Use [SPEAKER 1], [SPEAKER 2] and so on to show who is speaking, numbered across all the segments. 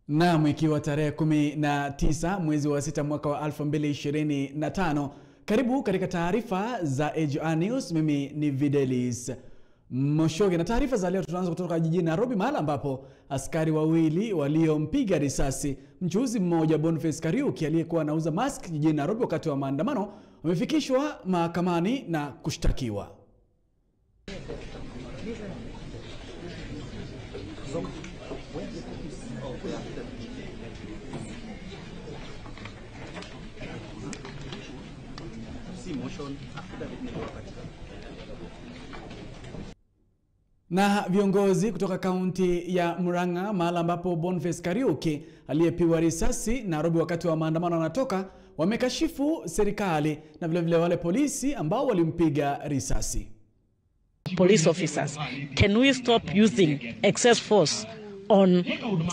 [SPEAKER 1] Naam, ikiwa tarehe 19 mwezi wa 6 mwaka wa 2025. Karibu katika taarifa za AGR News. Mimi ni Videlis Moshoge, na taarifa za leo tunaanza kutoka jijini Nairobi, mahali ambapo askari wawili waliompiga risasi mchuuzi mmoja Boniface Kariuki aliyekuwa anauza mask jijini Nairobi wakati wa maandamano wamefikishwa mahakamani na kushtakiwa. Na viongozi kutoka kaunti ya Murang'a, mahali ambapo Boniface Kariuki aliyepigwa risasi Nairobi wakati wa maandamano anatoka, wamekashifu serikali na vile vile wale polisi ambao walimpiga risasi.
[SPEAKER 2] Police officers, can we stop using excess force on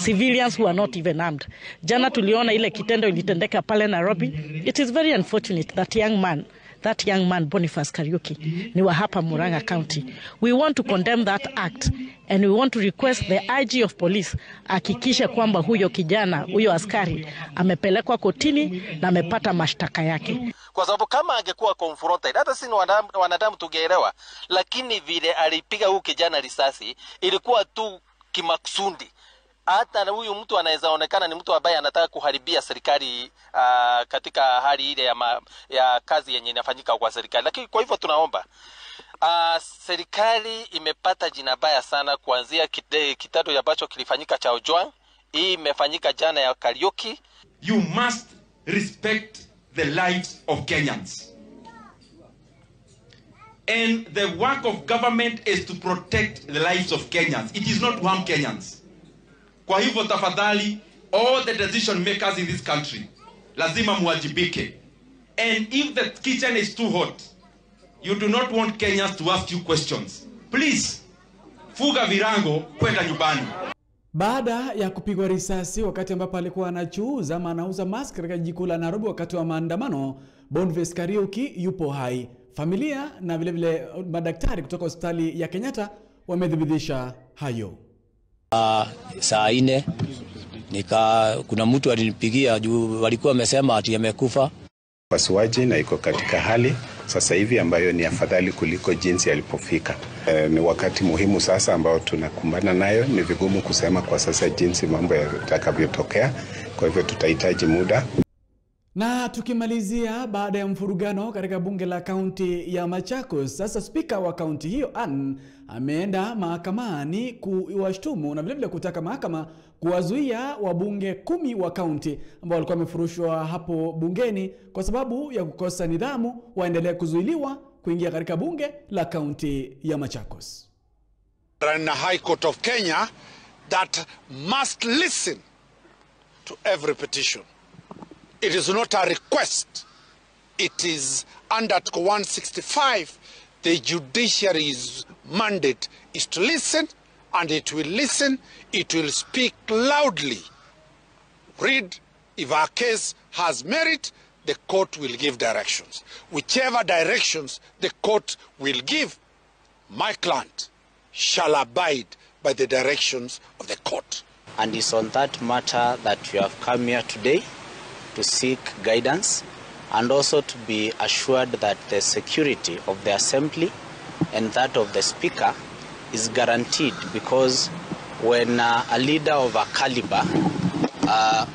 [SPEAKER 2] civilians who are not even armed? Jana tuliona ile kitendo ilitendeka pale Nairobi. It is very unfortunate that young man Boniface Kariuki ni wa hapa Murang'a County. We want to condemn that act and we want to request the IG of police hakikishe kwamba huyo kijana, huyo askari amepelekwa kotini na amepata mashtaka yake.
[SPEAKER 3] Kwa sababu kama angekuwa confronted, hata sisi wanadamu tungeelewa, lakini vile alipiga huyu kijana risasi ilikuwa tu kimakusudi. Hata huyu mtu anaweza onekana ni mtu ambaye anataka kuharibia serikali katika hali ile ya kazi yenye inafanyika kwa serikali. Lakini kwa hivyo tunaomba serikali imepata jina baya sana kuanzia kitendo ambacho kilifanyika cha Ojwang, hii imefanyika jana ya Kariuki.
[SPEAKER 4] You must respect the lives of Kenyans. And the work of government is to protect the lives of Kenyans. It is not to harm Kenyans. Kwa hivyo tafadhali, all the decision makers in this country, lazima muwajibike. And if the kitchen is too hot, you do not want Kenyans to ask you questions. Please, fuga virango kwenda nyumbani.
[SPEAKER 1] Baada ya kupigwa risasi wakati ambapo alikuwa anachuuza ama anauza mask katika jiji kuu la Nairobi wakati wa maandamano, Boniface Kariuki yupo hai. Familia na vile vile madaktari kutoka hospitali ya Kenyatta wamethibitisha hayo.
[SPEAKER 5] Saa 4 kuna mtu alinipigia juu walikuwa wamesema ati amekufa.
[SPEAKER 6] Upasuaji na iko katika hali sasa hivi ambayo ni afadhali kuliko jinsi alipofika. Ni wakati muhimu sasa ambao tunakumbana nayo. Ni vigumu kusema kwa sasa jinsi mambo yatakavyotokea, kwa hivyo tutahitaji muda.
[SPEAKER 1] Na tukimalizia, baada ya mfurugano katika bunge la kaunti ya Machakos, sasa spika wa kaunti hiyo Ann ameenda mahakamani kuwashtumu na vile vile kutaka mahakama kuwazuia wabunge 10 wa kaunti ambao walikuwa wamefurushwa hapo bungeni kwa sababu ya kukosa nidhamu waendelee kuzuiliwa kuingia katika bunge la kaunti ya Machakos.
[SPEAKER 7] And the High Court of Kenya that must listen to every petition. It is not a request. It is under Article 165. The judiciary's mandate is to listen, and it will listen. It will speak loudly. Read, if our case has merit, the court will give directions. Whichever directions the court will give, my client shall abide by the directions of the court.
[SPEAKER 8] And it's on that matter that we have come here today to seek guidance and also to be assured that the security of the assembly and that of the speaker is guaranteed, because when a leader of a caliber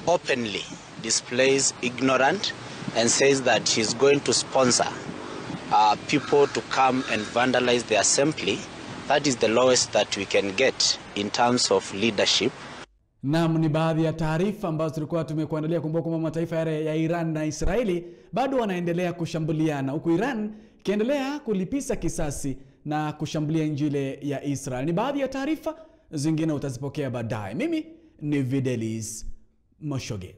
[SPEAKER 8] openly displays ignorance and says that he's going to sponsor people to come and vandalize the assembly, that is the lowest that we can get in terms of leadership.
[SPEAKER 1] Naam, ni baadhi ya taarifa ambazo tulikuwa tumekuandalia. Kumbuka kwamba mataifa ya Iran na Israeli bado wanaendelea kushambuliana, huku Iran ikiendelea kulipisa kisasi na kushambulia nchi ile ya Israel. Ni baadhi ya taarifa, zingine utazipokea baadaye. Mimi ni Videlis Moshoge.